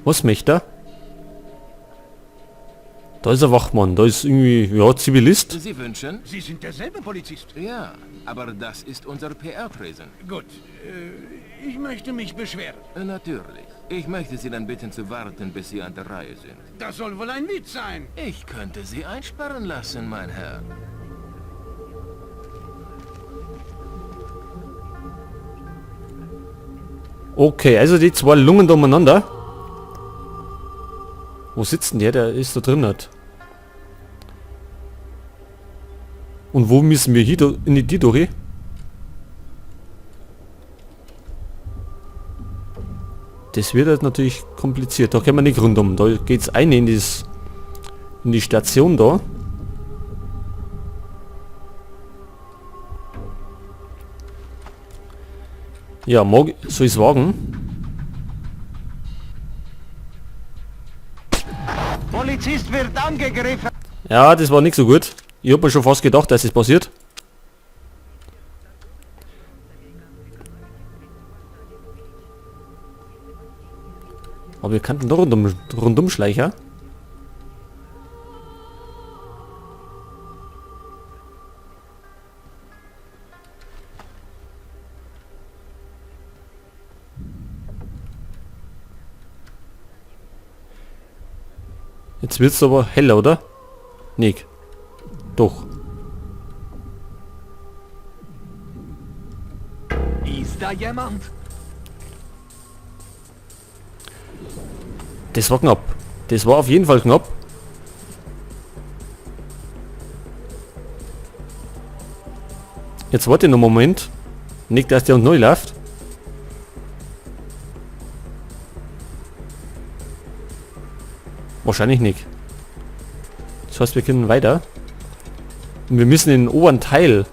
Was möchte er? Da ist ein Wachmann, da ist irgendwie, ja, Zivilist. Sie wünschen? Sie sind derselbe Polizist. Ja, aber das ist unser PR-Tresen. Gut, ich möchte mich beschweren. Natürlich. Ich möchte Sie dann bitten zu warten, bis Sie an der Reihe sind. Das soll wohl ein Witz sein. Ich könnte Sie einsperren lassen, mein Herr. Okay, also die zwei Lungen da umeinander. Wo sitzt denn der? Der ist da drin nicht. Und wo müssen wir hier in die durch? Das wird halt natürlich kompliziert. Da können wir nicht rundum. Da geht's ein in die Station da. Ja, mag, soll ich's wagen? Polizist wird angegriffen. Ja, das war nicht so gut. Ich hab mir schon fast gedacht, dass es passiert. Aber wir könnten da rundum schleichen. Jetzt wird's aber heller, oder? Nick. Doch. Ist da jemand? Das war knapp. Das war auf jeden Fall knapp. Jetzt warte ich noch einen Moment. Nicht, dass der und neu läuft. Wahrscheinlich nicht. Das heißt, wir können weiter. Und wir müssen in den oberen Teil.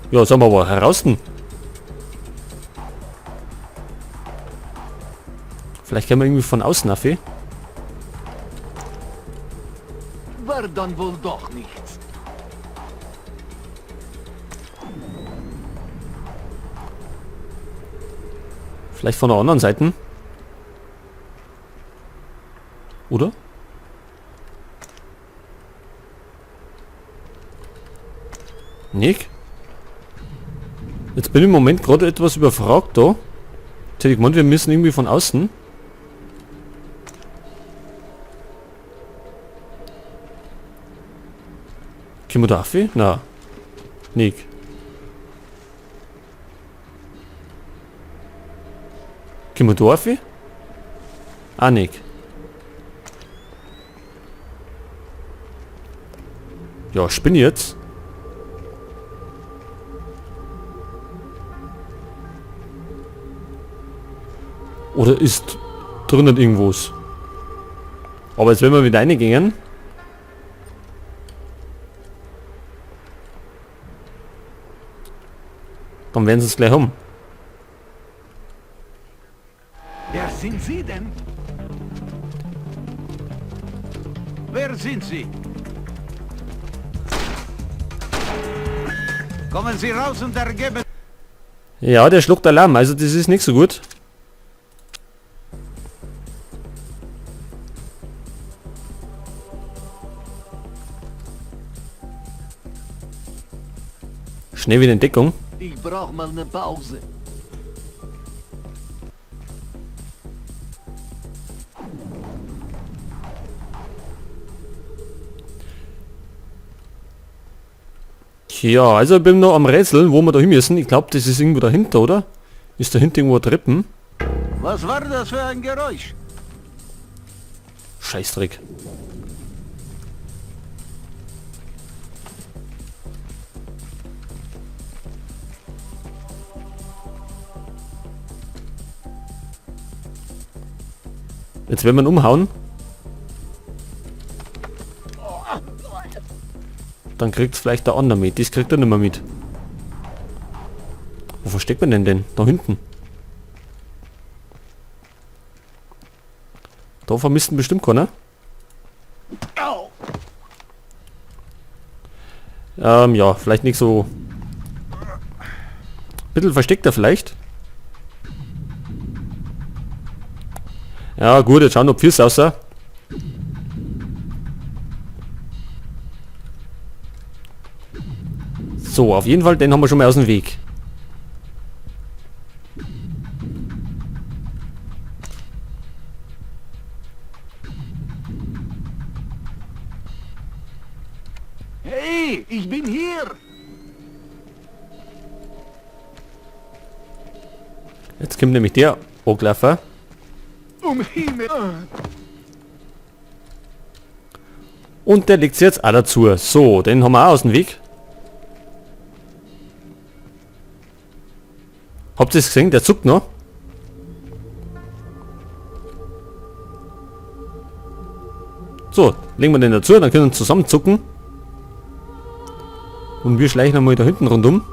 Ja, sagen wir aber heraus. Vielleicht können wir irgendwie von außen auf. War dann wohl doch nichts. Vielleicht von der anderen Seite. Oder? Nick? Jetzt bin ich im Moment gerade etwas überfragt da. Jetzt hätte ich gemeint, wir müssen irgendwie von außen. Können wir da rauf? Na. Nick. Können wir da rauf? Ah, Nick. Ja, spinne jetzt. Oder ist drinnen irgendwas? Aber jetzt wenn wir wieder reingehen. Dann werden sie es gleich haben. Wer sind Sie denn? Wer sind Sie? Kommen Sie raus und ergeben... Ja, der schluckt Alarm, also das ist nicht so gut. Schnell wieder in Deckung. Ich brauch mal eine Pause. Tja, also ich bin noch am Rätseln, wo wir da hin müssen. Ich glaub, das ist irgendwo dahinter, oder? Ist dahinter irgendwo Treppen? Was war das für ein Geräusch? Scheißdreck. Jetzt werden wir ihn umhauen. Dann kriegt's vielleicht der andere mit. Das kriegt er nicht mehr mit. Wo versteckt man denn? Da hinten. Da vermisst ihn bestimmt keiner. Ja, vielleicht nicht so... Bisschen versteckter vielleicht. Ja gut, jetzt schauen noch Füße aus. So, auf jeden Fall, den haben wir schon mal aus dem Weg. Hey, ich bin hier. Jetzt kommt nämlich der angelaufen. Himmel. Und der legt sich jetzt auch dazu. So, den haben wir auch aus dem Weg. Habt ihr es gesehen? Der zuckt noch. So, legen wir den dazu, dann können wir zusammen zucken. Und wir schleichen einmal da hinten rundum.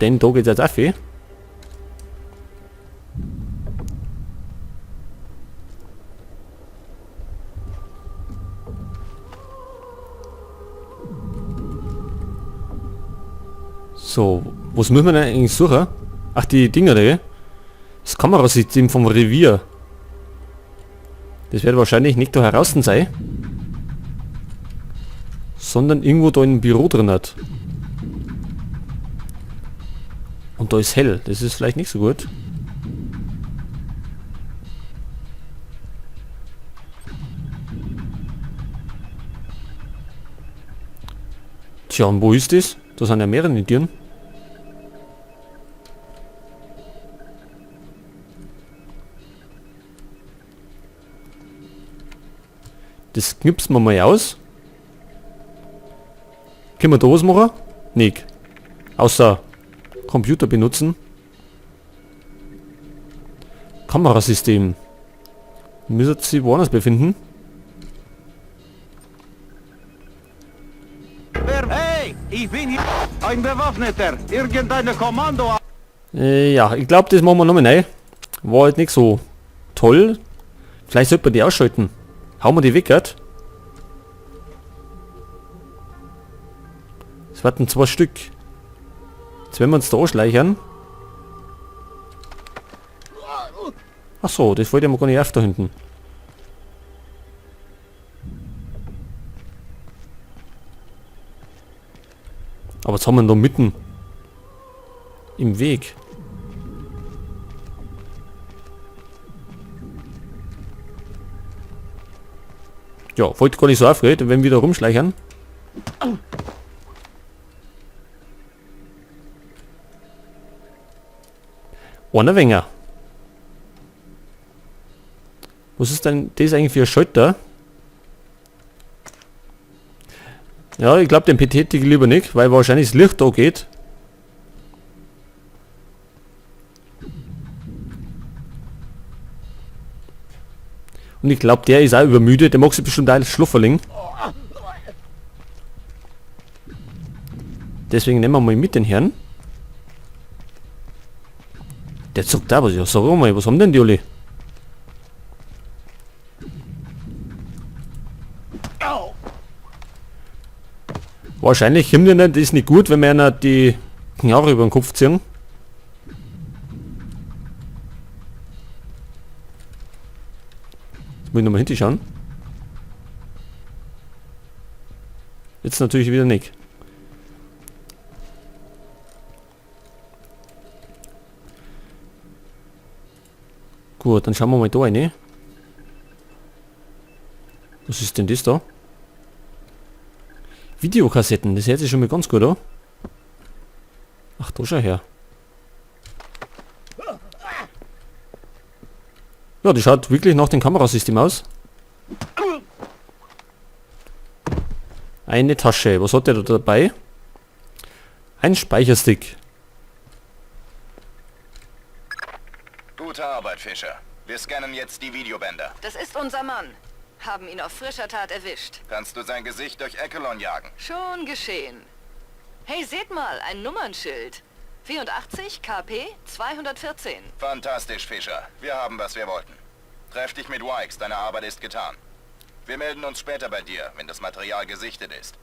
Denn da geht's jetzt auch viel. So, was müssen wir denn eigentlich suchen? Ach, die Dinger da, gell? Das Kamerasystem vom Revier. Das wird wahrscheinlich nicht da heraus sein, sondern irgendwo da im Büro drin hat. Und da ist hell, das ist vielleicht nicht so gut. Tja, und wo ist das? Da sind ja mehrere Türen. Das knipsen wir mal aus. Können wir da was machen? Nicht. Außer Computer benutzen. Kamerasystem. Müsste sich woanders befinden. Hey, ich bin hier. Ein Bewaffneter. Irgendeine Kommando. Ja, ich glaube, das machen wir nochmal neu. War halt nicht so toll. Vielleicht sollte man die ausschalten. Hauen wir die weg, grad. Es warten 2 Stück. Jetzt werden wir uns da anschleichen. Ach so, das wollte ich mir gar nicht auf da hinten. Aber was haben wir denn da mitten im Weg? Ja, wollte gar nicht so aufgeregt, wenn wir da rumschleichen. Einer Wenger. Was ist denn das eigentlich für ein Schalter? Ja, ich glaub, den betätige ich lieber nicht, weil wahrscheinlich das Licht da geht. Und ich glaub, der ist auch übermüdet, der mag sich bestimmt auch Schlufferling. Deswegen nehmen wir mal mit den Herrn. Der zuckt da was, ja, sag mal, was haben denn die alle? Wahrscheinlich kommt ihnen das nicht gut, wenn wir einer die Knarre über den Kopf ziehen. Jetzt muss ich nochmal hinschauen. Jetzt natürlich wieder nicht. Gut, dann schauen wir mal da rein. Was ist denn das da? Videokassetten, das hört sich schon mal ganz gut an. Ach, da schau her. Ja, die schaut wirklich nach dem Kamerasystem aus. Eine Tasche. Was hat der da dabei? Ein Speicherstick. Gute Arbeit, Fischer. Wir scannen jetzt die Videobänder. Das ist unser Mann. Haben ihn auf frischer Tat erwischt. Kannst du sein Gesicht durch Echelon jagen? Schon geschehen. Hey, seht mal, ein Nummernschild. 84 KP 214. Fantastisch, Fischer. Wir haben, was wir wollten. Treff dich mit Wykes, deine Arbeit ist getan. Wir melden uns später bei dir, wenn das Material gesichtet ist.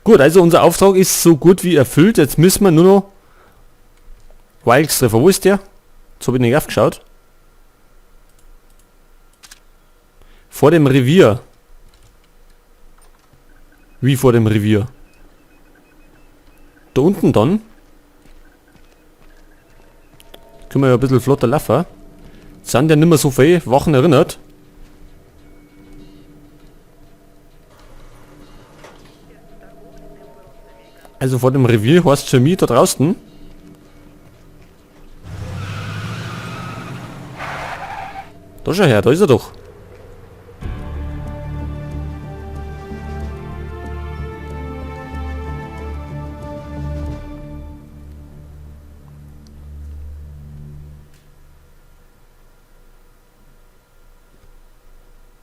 Gut, also unser Auftrag ist so gut wie erfüllt. Jetzt müssen wir nur noch Wykes treffen. Wo ist der? Jetzt habe ich nicht aufgeschaut. Vor dem Revier. Wie vor dem Revier? Da unten dann? Können wir ja ein bisschen flotter laufen. Sind ja nicht mehr so viele Wachen erinnert. Also vor dem Revier heißt für mich da draußen. Da schau her, da ist er doch.